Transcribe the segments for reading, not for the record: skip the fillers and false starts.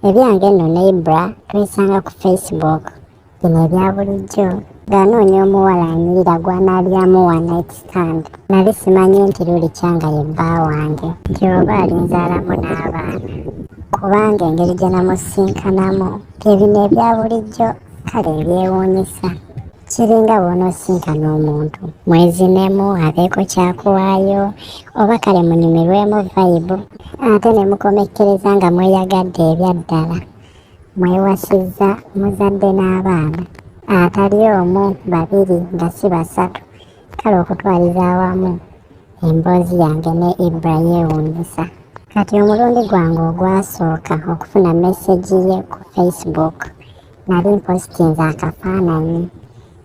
Ebyange nno ne Ibra twesanga ku Facebook, bino ebya bulijjo, ng'anoonya omuwala anyirira gw'anaalyamu one night stand. Nali simanyi nti Lulikya nga ye bba wange, nti oba alinzaalamu n'abaana. Kubanga engeri gye namusisinkanamu bye bino ebya bulijjo kale ebyewuunyisa. Kiringa bw'onoosinkana omuntu, mwezinemu, abeeko ky'akuwaayo, oba kale munyumirwemu vibe, ate ne mukomekkereza nga mweyagadde ebya ddala. Mwewasizza, muzadde n'abaana. Atali omu, babiri nga si basatu. Kale okutwaliza awamu emboozi yange ne Ibra yeewuunyisa. Kati omulundi gwange ogwasooka okufuna message ye ku Facebook, nali mpositinze akafaananyi.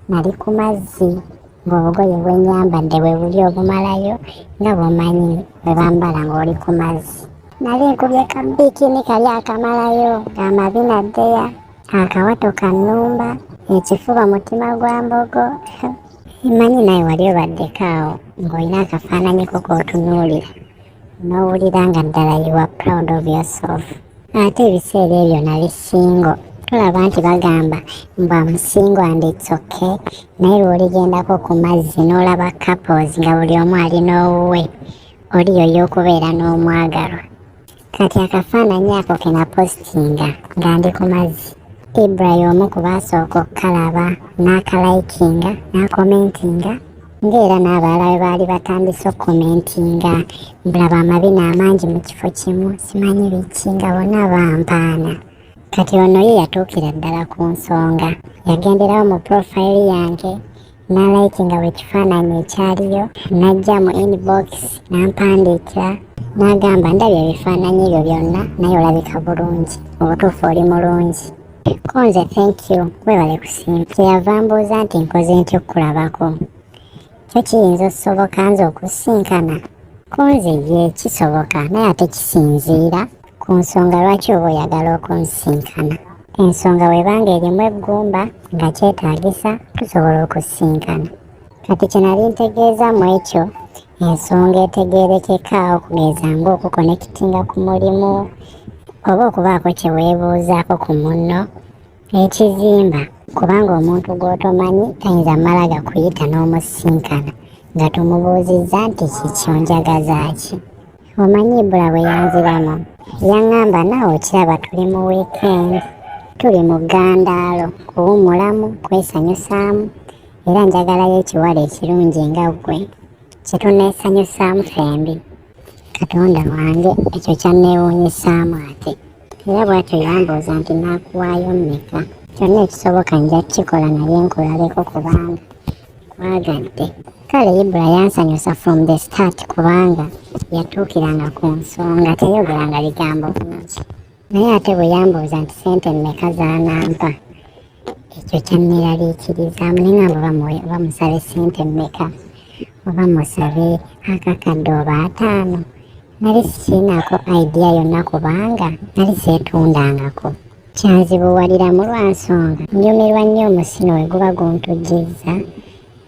Nali ku mazzi ng'obugoye bwe nnyambadde bwe buli obumalayo nga bw'omanyi bwe bambala ng'oli ku mazzi. Nali nkubye ka bikini kali akamalayo ng'amabina ddeya, akawato kannumba, ekifuba mutima gwa mbogo. Mmanyi naawe wali obaddeko awo ng'olina akafaananyi ko k'otunuulira n'owulira nga ddala you are proud of yourself. Ate ebiseera ebyo nali single. Tolaba nti bagamba mbu am single and it's okay, naye lw'oligendako ku mazzi n'olaba couples nga buli omu alina owuwe, oliyoya okubeera n'omwagalwa. Kati akafaananyi ako ke napositinga nga ndi ku mazzi, Ibra y'omu ku baasooka okukalaba n'akalikinga n'akomentinga, ng'era n'abalala bwe baali batandise okukomentinga mbulaba amabina amangi mu kifo kimu simanyi biki nga bonna bampaana. Kati ono ye yatuukira ddala ku nsonga, yagenderawo mu profile yange n'alikinga buli kifaananyi ekyaliyo, n'ajja mu inbox n'ampandiikira n'agamba ndabye ebifaananyi ebyo byonna naye olabika bulungi, mu butuufu oli mulungi. Ko nze thank you, weebale kusiima. Kyeyava ambuuza nti nkoze ntya okukulabako? Kyo kiyinza okusoboka nze okusisinkana? Ko nze ye kisoboka naye ate kisinziira ku nsonga lwaki oba oyagala okunsisinkana. Ensonga bw'ebanga erimu eggumba nga kyetaagisa tusobola okusisinkana. Kati kye nali ntegeeza mu ekyo ensonga etegeerekeka okugeza ng'okukonekitinga ku mulimu oba okubaako kye weebuuzaako ku munno ekizimba, kubanga omuntu gw'otomanyi tayinza mmala gakuyita n'omusisinkana nga tomubuuzizza nti kiki onjagaza ki. Omanyi Ibra bwe yanziramu, yaŋŋamba naawe okiraba tuli mu weekend, tuli mu ggandaalo kuwummulamu, kwesanyusaamu era njagalayo ekiwala ekirungi nga ggwe kye tuneesanyusaamu ffembi. Katonda wange ekyo kyanneewuunyisaamu ate. Era bw'atyo yambuuza nti naakuwaayo mmeka? Kyonna ekisoboka nja kukikola naye nkulabeko kubanga nkwagadde. Kale Ibra yansanyusa from the start kubanga yatuukiranga ku nsonga, teyogeranga bigambo bingi. Naye ate bwe yambuuza nti ssente mmeka z'anampa, ekyo kyanneeraliikirizaamu ne ŋŋamba oba musabe ssente mmeka, oba musabe akakadde oba ataano. Nali sirinaako idea yonna kubanga nali seetundangako. Kyanzibuwaliramu lwa nsonga nnyumirwa nnyo omusino we guba guntujjizza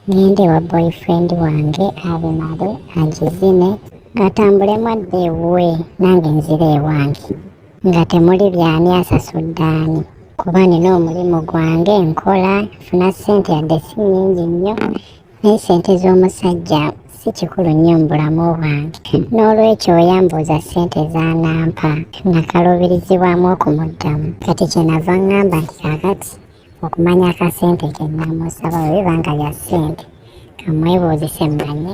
ŋŋende ewa boyfriend wange abimale agizine atambulemu adde ewuwe nange nzire ewange nga temuli by'ani asasudde ani kuba nina omulimu gwange nkola nfuna ssente yadde si nnyingi nnyo naye ssente z'omusajja si kikulu nnyo mu bulamu bwange. N'olwekyo we yambuuza ssente z'anampa nakaluubirizibwamu okumuddamu. Kati kye nava ŋŋamba nti kaakati okumanya akasente ke nnamusaba bwe biba nga bya ssente kamwebuuzise mmanye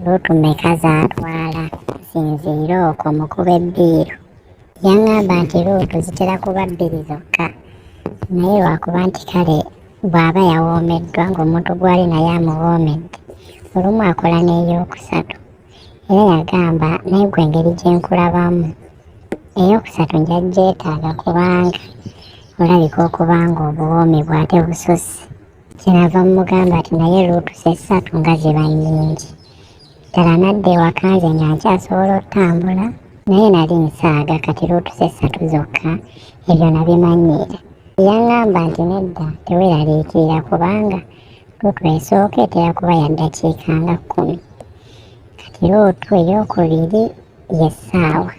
luutu mmeka z'atwala nsinziire okwo mukube bbiiru. Yaŋŋamba nti luutu zitera kuba bbiri zokka naye lwakuba nti kale bw'aba yawoomeddwa ng'omuntu gw'ali naye amuwoomedde olumu akola n'eyookusatu. Era yagamba naye ggwe engeri gye nkulabamu eyookusatu nja gyetaaga kubanga olabika okuba ng'obuwoomi bwo ate bususse. Kyenava mmugamba nti naye luutu ssatu nga ziba nnyingi. Ddala nadda ewaka nze nga nkyasobola otambula naye nali nsaaga kati luutu ssatu zokka ebyo nabimanyiira. Yaŋŋamba nti nedda teweeraliikirira kubanga luutu esooka etera kuba ya ddakiika nga kkumi. Kati luutu eyookubiri ye ssaawa.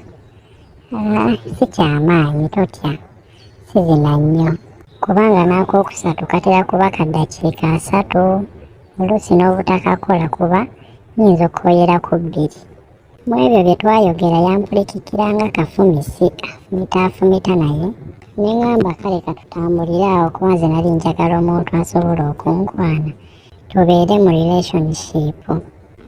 Ah, si kyamaanyi totya. Sizina nnyo kubanga n'akookusatu katera kuba ka ddakiika asatu oluusi n'obutakakola kuba nnyinza okukooyera ku bbiri. Mu ebyo bye twayogera yampulikikira nga kafumisi afumita afumita naye ne ŋŋamba kale katutambulire awo kuba nze nali njagala omuntu asobola okunkwana tubeere mu relationship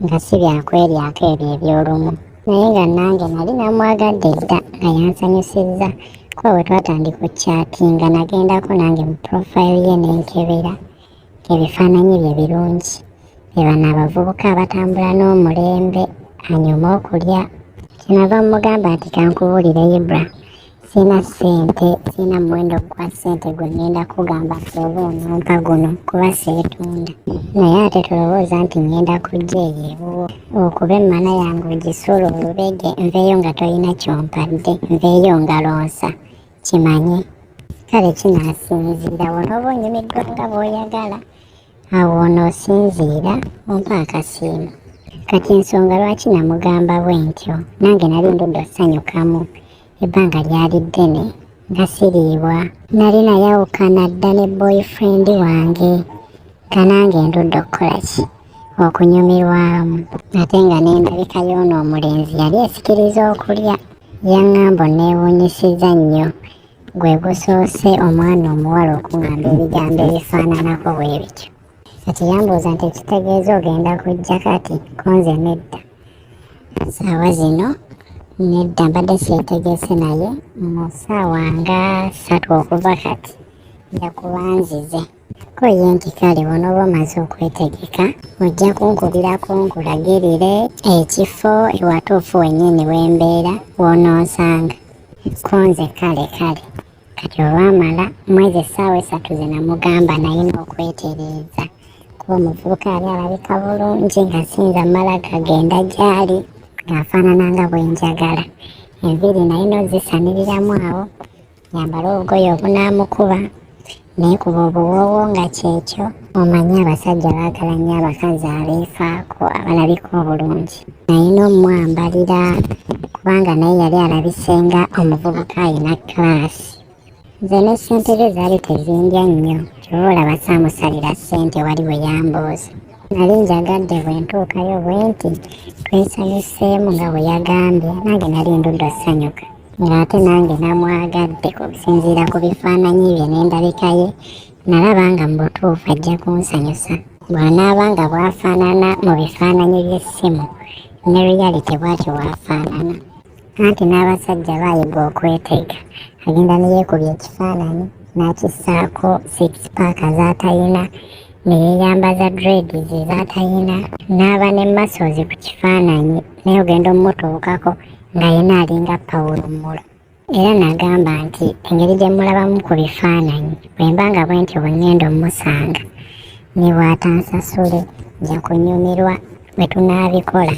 nga si byakweryako ebyo eby'olumu naye nga nange nali namwagadde dda nga yansanyusizza kuba bwe twatandika okukyatinga nagendako nange mu profile ye ne nkebera ng'ebifaananyi bye birungi be bano abavubuka abatambula n'omulembe anyuma okulya kyenava mugamba nti kankubuulire Ibra sirina ssente sirina muwendo gwa ssente gwe ngenda kugamba nti oba onompa guno kuba seetunda naye ate tolowooza nti ngenda kujja eyo ewuwo okuba emmana yange ogisula olubege nveeyo nga tolina kyompadde nveeyo ngalonsa kimanye kale kinaasinziira wonooba onyumiddwa nga bw'oyagala awo onoosinziira ompa akasiimo kati ensonga lwaki namugamba bwentyo nange nali ndudde osanyukamu ebbanga lyali ddene nga siriibwa nali nayawukana dda ne boyfriend wange nga nange ndudde okukola ki okunyumirwamu ate nga n'endabika y'ono omulenzi yali esikiriza okulya yaŋŋamba onneewuunyisizza nnyo gwe gusoose omwana omuwala okuŋŋamba ebigambo ebifaananako bwe bityo kati yambuuza nti ekitegeeza ogenda kujja kati konze nedda saawa zino nedda mbadde seetegese naye mu ssaawa nga ssatu okuva kati nja kuba nzize ko ye nti kale bw'onooba omaze okwetegeka ojja kunkubirako nkulagirire ekifo ewatuufu wennyini w'embeera w'onoonsanga ko nze kale kale kati olwamala mwezi essaawa esatu ze namugamba nalina okwetereeza kuba omuvubuka yali alabika bulungi nga sinza mala gagenda gyali ng'afaanana nga bwe njagala enviiri nalina ozisaniriramu awo nyambale obugoye obunaamukuba neekuba obuwoowo nga kyekyo omanyi abasajja baagala nnyo abakazi abeefaako abalabika obulungi nalina omwambalira kubanga naye yali alabise nga omuvubuka alina kiraasi nze ne ssente ze zaali tezindya nnyo kyova olaba saamusalira ssente wali we yambuuza nali njagadde bwe ntuukayo bwe nti twesanyuseemu nga bwe yagambye nange nali ndudde osanyuka ng'ate nange namwagadde okusinziira ku bifaananyi bye n'endabika ye nalaba nga mu butuufu ajja kunsanyusa bw'anaaba nga bw'afaanana mu bifaananyi by'essimu ne reality bw'atyo bw'afaanana anti n'abasajja baayiga okwetega agenda ne yeekubya ekifaananyi n'akissaako six pack z'atayina ne yeeyambaza dreads z'atayina n'aba ne muscles ku kifaananyi naye ogenda omutuukako nga yena alinga Pawulo Mulo era nagamba nti engeri gye mulabamu ku bifaananyi bwe mba nga bwe ntyo bwe ŋŋenda omusanga ne bw'atansasule nja kunyumirwa bwe tunaabikola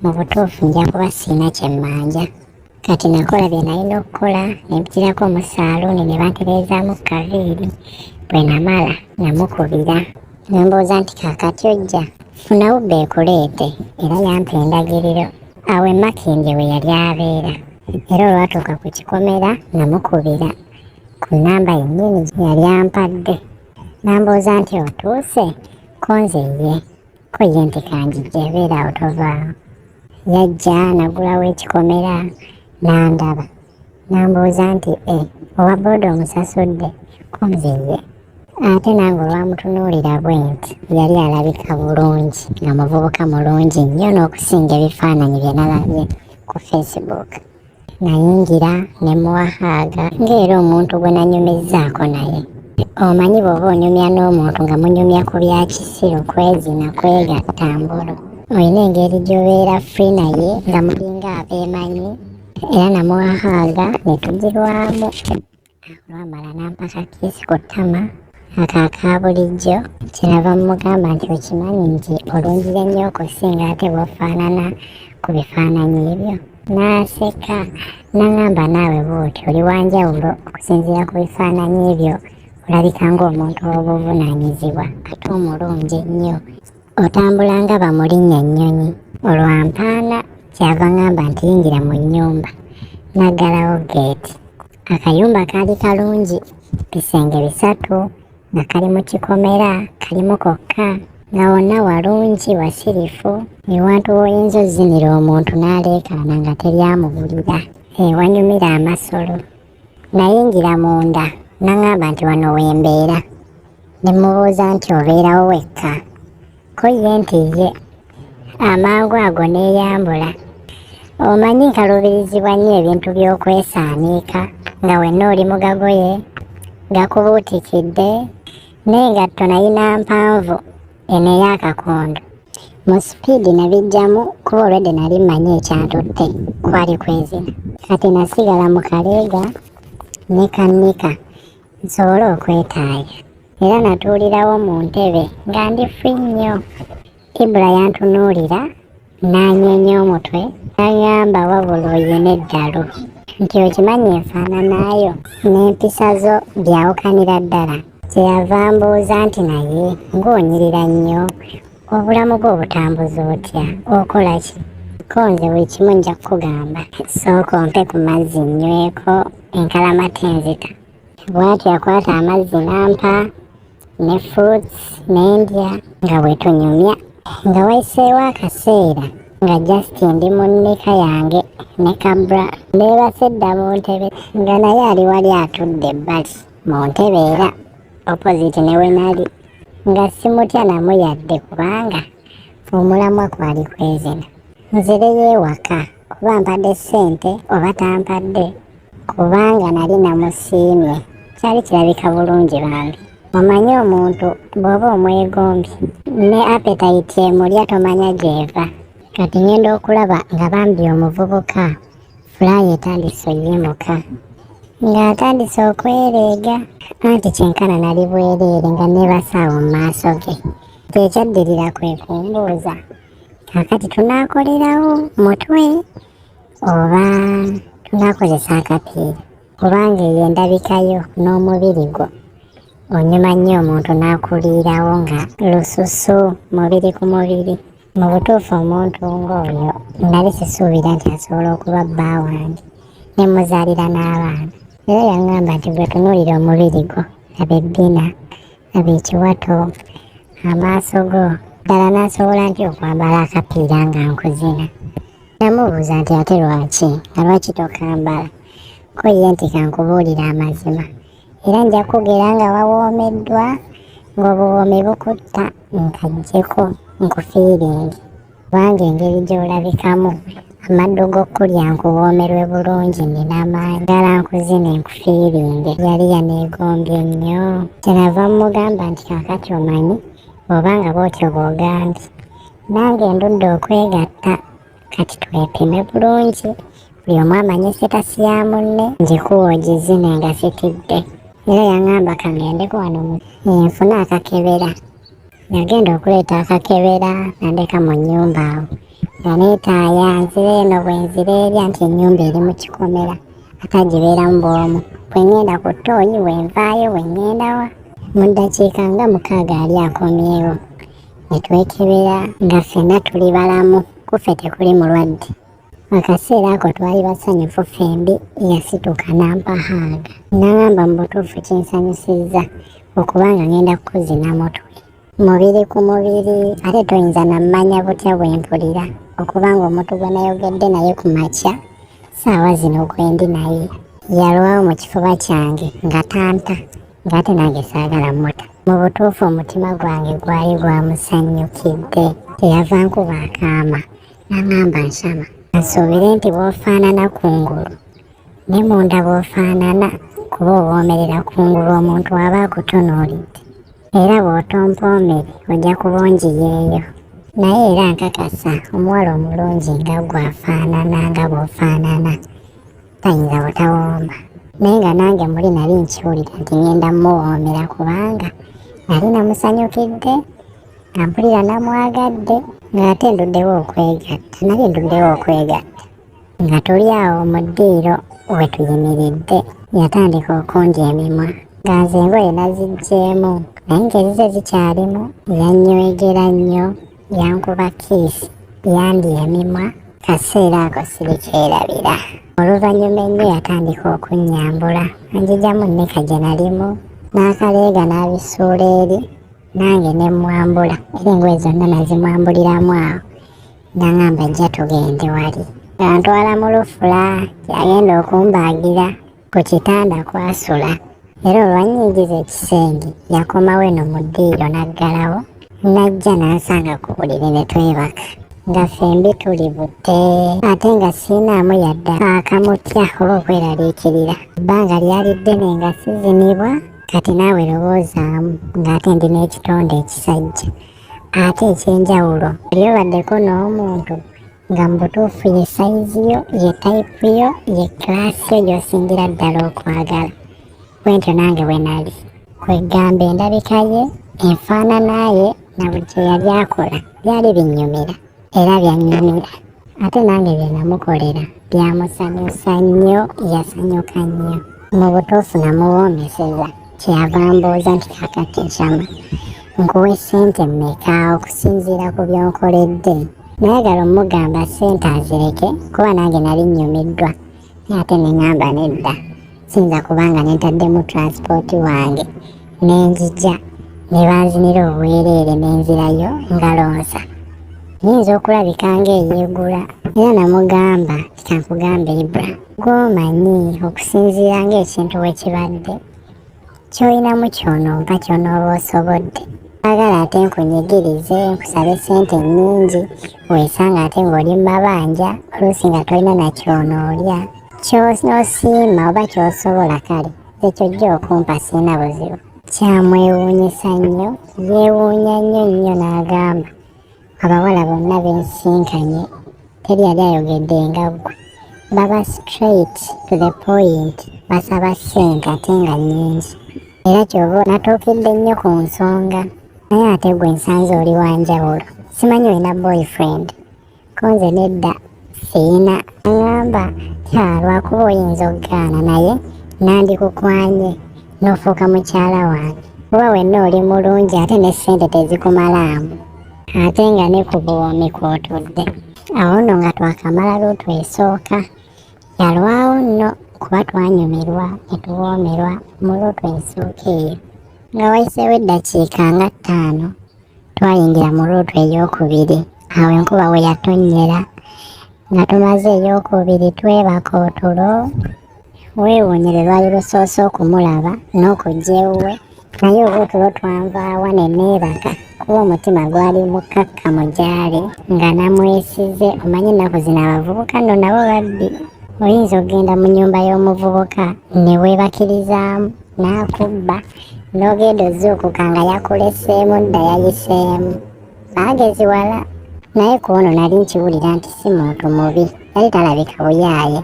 mu butuufu nja kuba sirina kye mmanja kati nakola bye nalina okukola ne mpitirako mu saaluuni ne bantereezaamu kaviiri bwe namala namukubira ne mbuuza nti kaakati ojja funa wubba ekuleete era yampa endagiriro awo e Makindye we yali abeera era olwatuuka ku kikomera namukubira ku nnamba yennyini gye yali ampadde n'ambuuza nti otuuse ko nze ye ko ye nti kanjije beera awo tovaawo yajja nagulawo ekikomera n'andaba n'ambuuza nti e owa booda omusasudde ko nze ye ate nange olwamutunuulira bwe nti yali alabika bulungi nga muvubuka mulungi nnyo n'okusinga ebifaananyi bye nalabye ku facebook nayingira ne muwahaaga ng'era omuntu gwe nanyumizzaako naye omanyi bw'oba onyumya n'omuntu nga munyumya ku bya kisiru kwezina kwegatta mbolo olina engeri gy'obeera free naye nga mulinga abeemanyi era namuwahaaga ne tugirwamu Olwamala n'ampa kakiisi ku ttama ako aka bulijjo kyenava mugamba nti okimanyi nti olungiye nnyo okusinga ate bw'ofaanana ku bifaananyi ebyo n'aseka n'aŋŋamba naawe bw'otyo oli wa njawulo okusinziira ku bifaananyi ebyo olabika ng'omuntu ow'obuvunaanyizibwa ate omulungi ennyo otambula nga bamulinnya nnyonyi olwampaana kyava ŋŋamba nti yingira mu nnyumba n'aggalawo geeti. Akayumba kaali kalungi, bisenge bisatu nga kali mu kikomera, kalimu kokka, nga wonna walungi wasirifu, ewantu w'oyinza ozzinira omuntu n'aleekaana nga teri amuwulira, ewanyumira amasolo. Nayingira munda n'aŋŋamba nti wano we mbeera. Ne mmubuuza nti obeerawo wekka? Ko ye nti ye. Amangu ago neeyambula. Omanyi nkaluubirizibwa nnyo ebintu by'okwesaaniika nga wenna oli mu gagoye gakubuutikidde n'engatto nayina mpanvu eno ey'akakondo. Mu sipiidi nabijjamu kuba olwedde nali mmanyi ekyantutte kwali kwezina. Kati nasigala mu kaleega ne kannika nsobole okwetaaya. Era natuulirawo mu ntebe nga ndi ffi nnyo. Ibra yantunuulira n'anyeenya omutwe n'aŋŋamba wabula oyina eddalu nti okimanyi enfaananaayo n'empisa zo byawukanira ddala. Kyeyava ambuuza nti naye ng'onyirira nnyo obulamu bwo obutambuza otya okola ki? Ko nze buli kimu nja kukugamba sooka ompe ku mazzi nnyweko enkalamata enzita. Bw'atyo yakwata amazzi n'ampa ne fruits ne ndya nga bwe tunyumya. Nga wayiseewo akaseera nga just ndi mu nnika yange ne kabra neebase dda mu ntebe nga naye ali wali atudde ebbali mu ntebe era opposite ne we nali nga simutya namu yadde kubanga omulamwa kwali kwezina. Nzireyo ewaka oba ampadde ssente oba tampadde kubanga nali namusiimye kyali kirabika bulungi bambi. Omanyi omuntu bw'oba omwegombye ne appetite emulya tomanya gy'eva. Kati ngenda okulaba nga bambi omuvubuka fulaaya etandise oyimuka ng'atandise okwereega anti kyenkana nali bwereere nga neebase awo mu maaso ge. Ekyaddirira kwe kumbuuza kaakati tunaakolerawo mutwe oba tunaakozesa akapiira kubanga eyo endabika yo n'omubiri gwo onyuma nnyo omuntu n'akuliirawo nga lususu mubiri ku mubiri. Mu butuufu omuntu ng'oyo nali sisuubira nti asobola okuba bba wange ne mmuzaalira n'abaana. Era yaŋŋamba nti gwe tunuulira omubiri gwo, laba ebbina, laba ekiwato, amaaso go, ddala naasobola ntya okwambala akapiira nga nkuzina? Namubuuza nti ate lwaki? Nga lwaki tokambala? Ko ye nti kankubuulire amazima, era nja kukugera nga wawoomeddwa ng'obuwoomi bukutta nkaggyeko nkufiiringe kubanga engeri gy'olabikamu amaddu g'okukulya nkuwoomerwe bulungi nnina amaanyi njagala nkuzine nkufiiringe. Yali yaneegombye nnyo kyenava mmugamba nti kaakati omanyi bw'oba nga bw'otyo bw'ogambye nange ndudde okwegatta kati twepime bulungi buli omu amanye sitasi ya munne ngikuwa ogizine nga sitidde. Era yaŋŋamba kangendeko wano nfune akakebera. Yagenda okuleeta akakebera nandeka mu nnyumba awo nga neetaaya nzira eno bwe nzira eri anti ennyumba eri mu kikomera ate agibeeramu bw'omu. Bwe ŋŋenda ku ttooyi bwe nvaayo bwe ŋŋenda wa. Mu ddakiika nga mukaaga yali akomyewo ne twekebera nga ffenna tuli balamu ku ffe tekuli mulwadde. Akaseera ako twali basanyufu ffembi yasituka n'ampa haaga n'angamba mu butuufu kinsanyusizza okuba nga ngenda kukuzina mutwe mubiri ku mubiri ate toyinza nammanya butya bwe mpulira okuba ng'omuntu gwe nayogedde naye ku makya saawa zino gwendi naye yalwawo mu kifuba kyange nga tanta ng'ate nange saagala muta. Mu butuufu omutima gwange gwali gwamusanyukidde kyeyava nkuba akaama n'aŋŋamba nshama nsuubire nti bw'ofaanana kungulu ne munda bw'ofaanana kuba owoomerera kungulu omuntu aba akutunuulidde era bw'otompoomere ojja kuba ongiyeeyo naye era nkakasa omuwala omulungi nga gwe afaanana nga bw'ofaanana tayinza butawooma naye nga nange muli nali nkiwulira nti ŋŋenda muwoomera kubanga nali namusanyukidde nga mpulira namwagadde ng'ate nduddewo okwegatta nali nduddewo okwegatta nga tuli awo mu ddiiro we tuyimiridde yatandika okundya emimwa nga nze engoye naziggyeemu naye ng'ezize zikyalimu yanywegera nnyo yankuba kiisi yandya emimwa Kaseera ako sirikyerabira. Oluvannyuma ennyo yatandika okunnyambula, anjijamu nika gye nalimu, n'akaleega n'abisuula eri, nange ne mmwambula, era engoye zonna nazimwambuliramu awo. N'aŋŋamba jja tugende wali. Ng'antwala mu lufula gy'agenda okumbaagira ku kitanda kwasula. Era olwannyingiza ekisenge yakomawo eno mu ddiiro n'aggalawo n'ajja n'ansanga ku buliri ne twebaka nga ffembi tuli bute ate nga siinaamu yadde akamutya oba okweraliikirira. Ebbanga lyali ddene nga sizinibwa kati naawe lowoozaamu ng'ate ndi n'ekitonde ekisajja ate eky'enjawulo. Oli obaddeko n'omuntu nga mu butuufu ye sayizi yo, ye tayipu yo, ye kilaasi yo gy'osingira ddala okwagala. Bwentyo nange bwe nali. Kwegamba endabika ye, enfaanana ye na buli kye yali akola byali binnyumira era byannyumira. Ate nange bye namukolera byamusanyusa nnyo, yasanyuka nnyo. Mu butuufu namuwoomeseza kyeyava ambuuza nti kaakati Nshama nkuwe ssente mmeka okusinziira ku by'onkoledde? Nayagala omugamba ssente azireke kuba nange nali nnyumiddwa naye ate ne ŋŋamba nedda siyinza kubanga ne ntaddemu transport wange ne nzija ne banzinira obwereere ne nzirayo ngalonsa. Nnyinza okulabika ng'eyeegula era namugamba nti kankugambe Ibra gw'omanyi okusinziira ng'ekintu bwe kibadde ky'olinamu ky'onompa ky'onooba osobodde. Saagala ate nkunyigirize nkusabe ssente nnyingi weesanga ate ng'oli mu mabanja oluusi nga tolina na ky'onoolya. Ky'onosiima oba ky'osobola kale nze ky'ojja okumpa sirina buzibu. Kyamwewuunyisa nnyo, yeewuunya nnyo nnyo n'agamba abawala bonna be nsinkanye teri yali ayogedde nga ggwe. Baba straight to the point, basaba ssente ate nga nnyingi. Era ky'ova natuukidde nnyo ku nsonga naye ate gwe nsanze oli wa njawulo. Simanyi olina boyfriend? Ko nze nedda siyina. Aŋŋamba kya lwakuba oyinza okugaana naye nandikukwanye n'ofuuka mukyala wange kuba wenna oli mulungi ate ne ssente tezikumalaamu ate nga ne ku buwoomi kw'otudde. Awo nno nga twakamala luutu esooka yalwawo nno kuba twanyumirwa ne tuwoomerwa mu luutu esooka eyo. Nga wayiseewo eddakiika nga ttaano twayingira mu luutu ey'okubiri awo enkuba we yatonnyera nga tumaze ey'okubiri twebaka otulo. Weewuunye lwe lwali lusoose okumulaba n'okujja ewuwe naye oba otulo twanvaawa ne neebaka kuba omutima gwali mukkakkamu gy'ali nga namwesize. Omanyi ennaku zino abavubuka nno nabo babbi, oyinza okugenda mu nnyumba y'omuvubuka ne weebakirizaamu n'akubba n'ogenda ozuukuka nga yakuleseemu dda yayiseemu. Baageziwala naye ku ono nali nkiwulira nti si muntu mubi, yali talabika buyaaye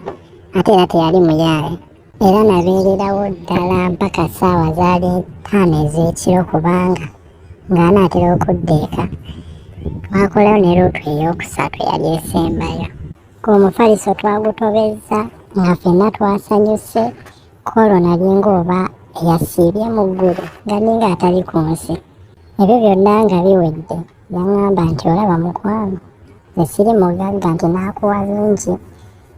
ate era teyali muyaaye. Era nabeererawo ddala mpaka ssaawa zaali ttaano ez'ekiro kubanga ng'anaatera okudda eka. Twakolayo ne luutu ey'okusatu eyali esembayo. Omufaliso twagutobezza nga ffenna twasanyuse kw'olwo nali ng'oba eyasiibye mu ggulu nga ninga atali ku nsi. Ebyo byonna nga biwedde yaŋŋamba nti olaba mukwano nze siri mugagga nti naakuwa bingi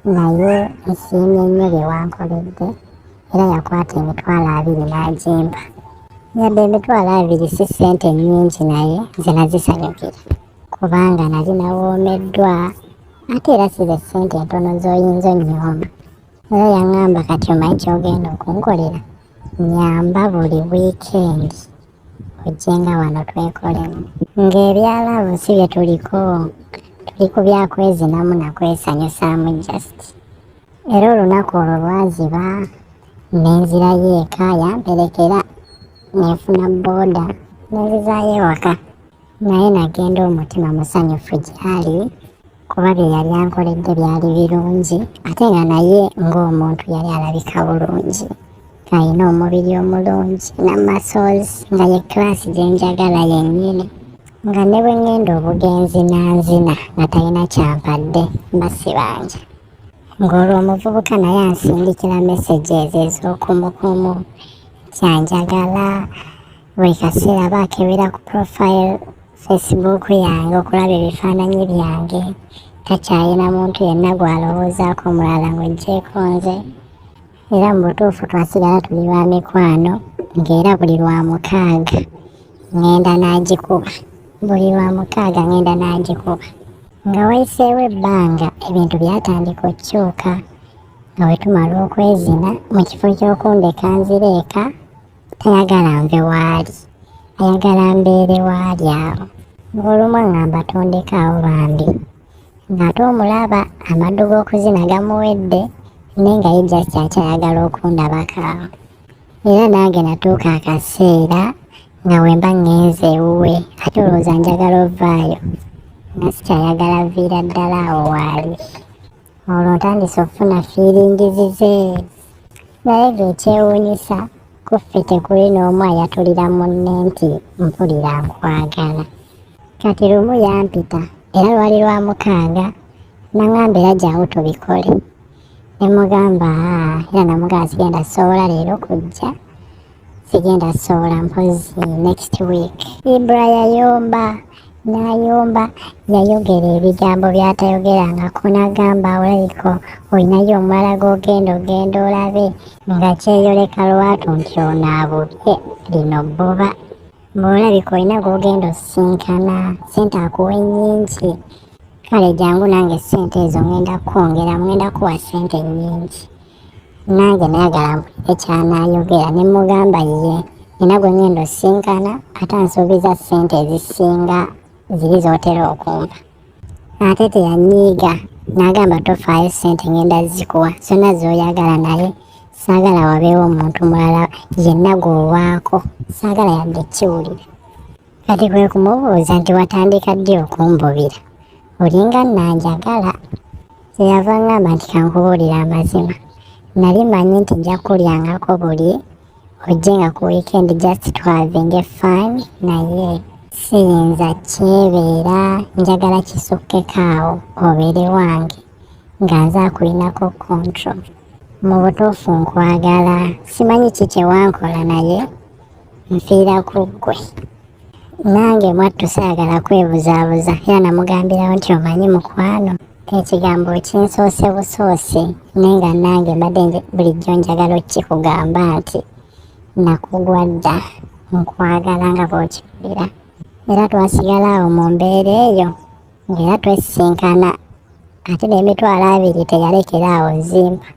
naye nsiimye nnyo bye wankoledde era yakwata 20,000 n'agimpa. Yadde 20,000 si ssente nnyingi naye nze nazisanyukira kubanga nali nawoomeddwa ate era si ze ssente entono z'oyinza onnyooma. Era yaŋŋamba kati omanyi ky'ogenda okunkolera nnyamba buli wiikendi ojjenga wano twekolemu. Ng'ebya laavu si bye tuliko, tuli ku bya kwezinamu na kwesanyusaamu just. Era olunaku olwo lwaziba ne nzirayo eka yamperekera ne nfuna bbooda ne nzizaayo ewaka. Naye nagenda omutima musanyufu gy'ali kuba bye yali ankoledde byali birungi ate nga naye ng'omuntu yali alabika bulungi ng'alina omubiri omulungi n'amasozi nga ye kilaasi gye njagala yennyini nga ne bwe ŋŋenda obugenzi n'anzina nga talina kyampadde mba sibanja. Ng'olwo omuvubuka naye ansindikira messages ez'okumukumu nti anjagala buli kaseera aba akebera ku profile Facebook yange okulaba ebifaananyi byange Takyalina muntu yenna gw'alowoozaako omulala ng'oggyeeko nze. Era mu butuufu twasigala tuli ba mikwano ng'era buli Lwamukaaga ŋŋenda n'agikuba. Buli Lwamukaaga ŋŋenda n'agikuba. Nga wayiseewo ebbanga ebintu byatandika okukyuka nga bwe tumala okwezina mu kifo ky'okundeka nzire eka tayagala nve waali ayagala mbeere waali awo ng'olumu aŋŋamba tondekaawo bambi ng'ate omulaba amaddu g'okuzina gamuwedde naye nga ye just akyayagala okundabako awo era nange natuuka akaseera nga wemba ŋŋenze ewuwe ate olowooza njagala ovaayo nga sikyayagala viira ddala awo waali olwo ntandise okufuna fiiringi zize naye ng'ekyewuunyisa ku ffe tekuli n'omu ayatulira munne nti mpulira nkwagala kati lumu yampita era lwali lwa mukaaga nangamba era jangu tubikole ne mugamba era namugamba sigenda sobola leero kujja sigenda sobola mpozi next week. Ibra yayomba n'ayomba yayogera ebigambo by'atayogerangako n'agamba olabika olinayo omulala gw'ogenda ogenda olabe nga kyeyoleka lwatu nti ono abubye lino bbuba bw'olabika olina gw'ogenda osisinkana ssente akuwa ennyingi kale jangu nange ssente ezo ngenda kukwongera ngenda kuwa ssente nnyingi nange nayagala mpulire ky'anaayogera ne mmugamba ye nina gwe ngenda osisinkana ate ansuubiza ssente ezisinga ziri z'otera okumpa ate teyanyiiga n'agamba tofaayo ssente ngenda zikuwa zonna z'oyagala naye saagala wabeewo omuntu mulala yenna gw'owaako saagala yadde kiwulira kati kwe kumubuuza nti watandika ddi okumbubira olinga nanjagala kyeyava ngamba nti kankubuulira amazima nali manyi nti nja kulyangako buli ojje nga ku weekend just twavinge fun naye siyinza kyebeera njagala kisukkeko awo obeere wange nga nze akulinako control mu butuufu nkwagala simanyi ki kye wankola naye nfiira ku ggwe nange mwattu saagala kwebuzaabuza era namugambirawo nti omanyi mukwano ekigambo kinsoose busoosi naye nga nange mbadde bulijjo njagala okukikugamba nti nakugwa dda nkwagala nga bw'okiwulira era twasigala awo mu mbeera eyo ng'era twesisinkana ate n'emitwalo abiri teyalekera awo zimpa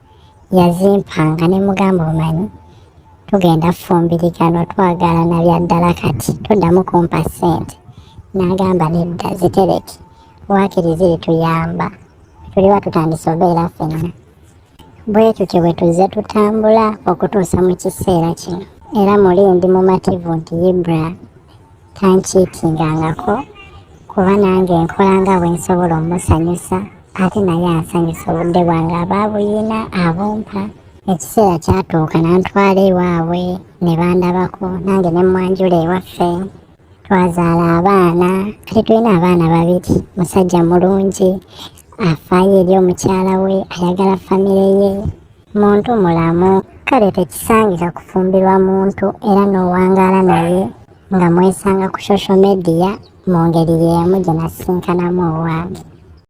yazimpanga ne mugamba omanyi tugenda fumbiriganwa twagalana bya ddala kati toddamu kumpa ssente n'agamba nedda zitereke waakiri ziri tuyamba tuliba tutandise obeera ffenna bwe tutyo bwe tuzze tutambula okutuusa mu kiseera kino era muli ndi mumativu nti Ibra tankiitingangako kuba nange nkola nga bwe nsobola omusanyusa ate naye ansanyusa obudde bwange aba abuyina abumpa ekiseera kyatuuka nantwala ewaabwe ne bandabako nange ne mmwanjula ewaffe twazaala abaana kati tulina abaana babiri musajja mulungi afaayo eri omukyala we ayagala famire ye muntu mulamu kale tekisangika kufumbirwa muntu era n'owangaala naye nga mwesanga ku social media mu ngeri y'emu gye nasisinkanamu owange.